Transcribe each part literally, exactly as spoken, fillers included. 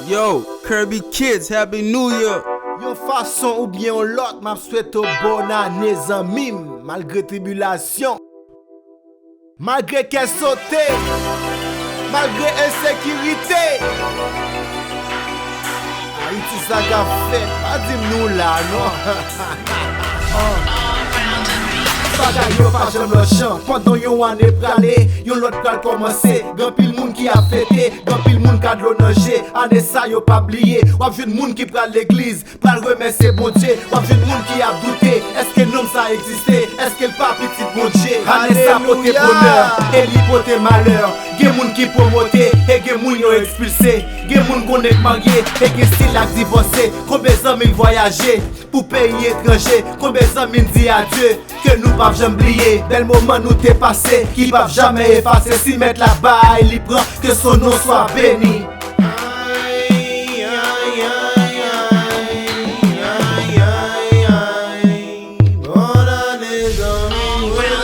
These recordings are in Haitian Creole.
Yo, Kirby Kids, Happy New Year! Yon fason oubyen yon lòt, m ap swete w bòn ane, zanmi m, malgre tribilasyon, malgre kè sote, malgre ensekirite. Ayiti, sa k ap fèt, pa di m nou la, non. Bagay yo pa janm lòt jan. Pandan yon ane prale, yon lòt pral kòmanse. Gen anpil moun ki ap fete, gen anpil moun k a dlo nan je. Ane sa yo p ap bliye. W ap jwenn moun ki pral legliz, pral remèsye Bondye. W ap jwenn moun ki ap doute, èske nonm sa egziste? Èske l pa pitit Bondye? Ane sa pote bonè e li pote malè. Gen moun ki pwomote e gen moun yo ekspilse. Gen moun konnen k marye e gen sila k divòse. Konbyen zanmi k vwayaje pou peyi etranje? Konbyen zanmi n di adye ke nou p ap janm bliye? Bèl moman nou te pase ki p ap jamè efase. Si Mèt la bay, li pran, ke son non swa beni. Ay, ay, ay, ay, ay, ay, ay. Bòn ane, zanmi mwen.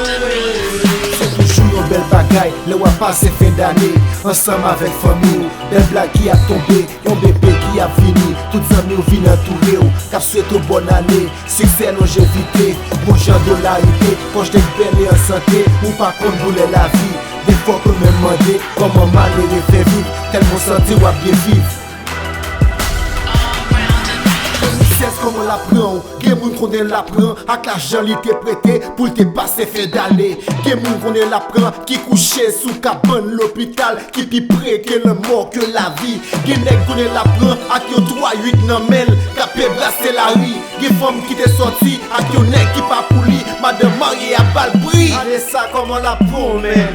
Se toujou yon bèl bagay lè w ap pase fen dane ansanm avèk fanmi w. Bèl blag ki ap tonbe, yon bebe ki ap vini. Tout zanmi w vin antoure w, k ap swete w bòn ane. Siksè, lonjevite, bon jan dolarite, pòch nèg bèl e an sante. Ou pa konn doulè lavi. Defwa w konn menm mande kòman malere fè viv, tèlman w santi w ap byen viv. Richès, kòman l ap pran w? Gen moun konnen l ap pran ak lajan li te prete pou l te pase fen dane. Gen moun konnen l ap pran ki kouche sou kabann lopital, ki pi pre ke lanmò ke lavi. Gen nèg konnen l ap pran ak yon twa uit nan men l, k ap pe brase lari. Gen fanm ki te sòti ak yon nèg ki pa pou li, madanm marye ap ba l bri. Gade sa kòman l ap pran w, menn.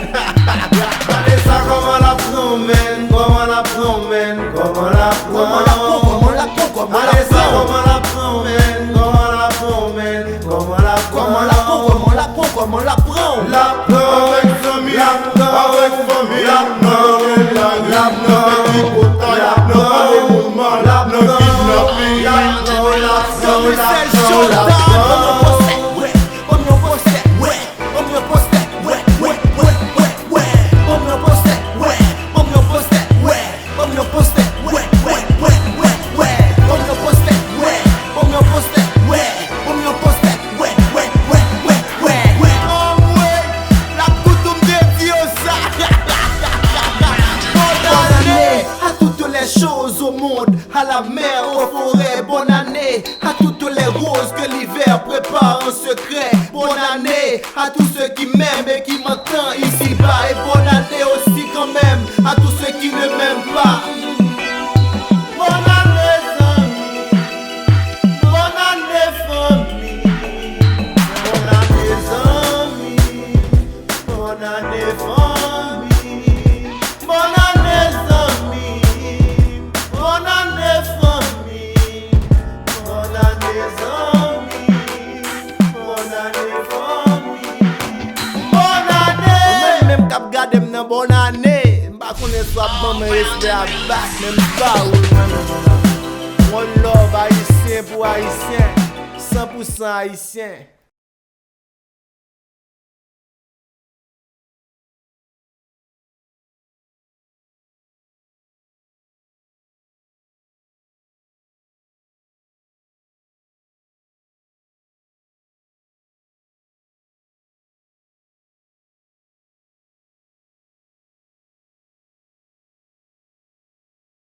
Gade sa kòman l ap pran w, menn. Kòman l ap pran w, menn. Kòman l ap pran w? Kòman l ap pran w? Kòman l ap pran w? Kòman l ap pran w, menn? Kòman l ap pran w, menn? Kòman l ap pran w? Kòman l ap pran w? Kòman l ap pran w? L ap pran w avèk zanmi, l ap pran w avèk fanmi, l ap pran w nan lari, l ap pran w nan tripotay, l ap pran w nan pale moun mal, l ap pran w nan kidnapping, l ap pran w, l ap pran w, l ap pran w, l ap pran w, l ap pran w. Ban m yon pòsè, wè. Ban m yon pòsè, wè. Ban m yon pòsè, wè, wè, wè, wè, wè. Ban m yon pòsè, wè. Ban m yon pòsè, wè. Ban m yon pòsè, wè, wè, wè, wè, wè. Ban m yon pòsè, wè. Ban m yon pòsè, wè. Ban m yon pòsè, wè, wè, wè, wè, wè. Anmwey, l ap toutou m te di yo sa. Bonne année à toutes les choses au monde, à la mer, aux forêts. Bonne année à toutes les roses que l'hiver prépare en secret. Bonne année à tous ceux qui m'aiment et qui m'entendent ici-bas. Et bonne année aussi quand même à tous ceux qui ne m'aiment pas. Bonne année, zanmi. Bonne année, fanmi. Bonne année, zanmi. Bonne année, fanmi. Bonne année, zanmi. Bonne année, fanmi. Bonne année, zanmi. Bonne année, fanmi. Bonne année. Mwen menm k ap gade m nan, bonne année. M pa konnen si w ap ban mwen respè a bak, men m ba ou l mwen menm nan. One love, Ayisyen pou Ayisyen, san pou san Ayisyen.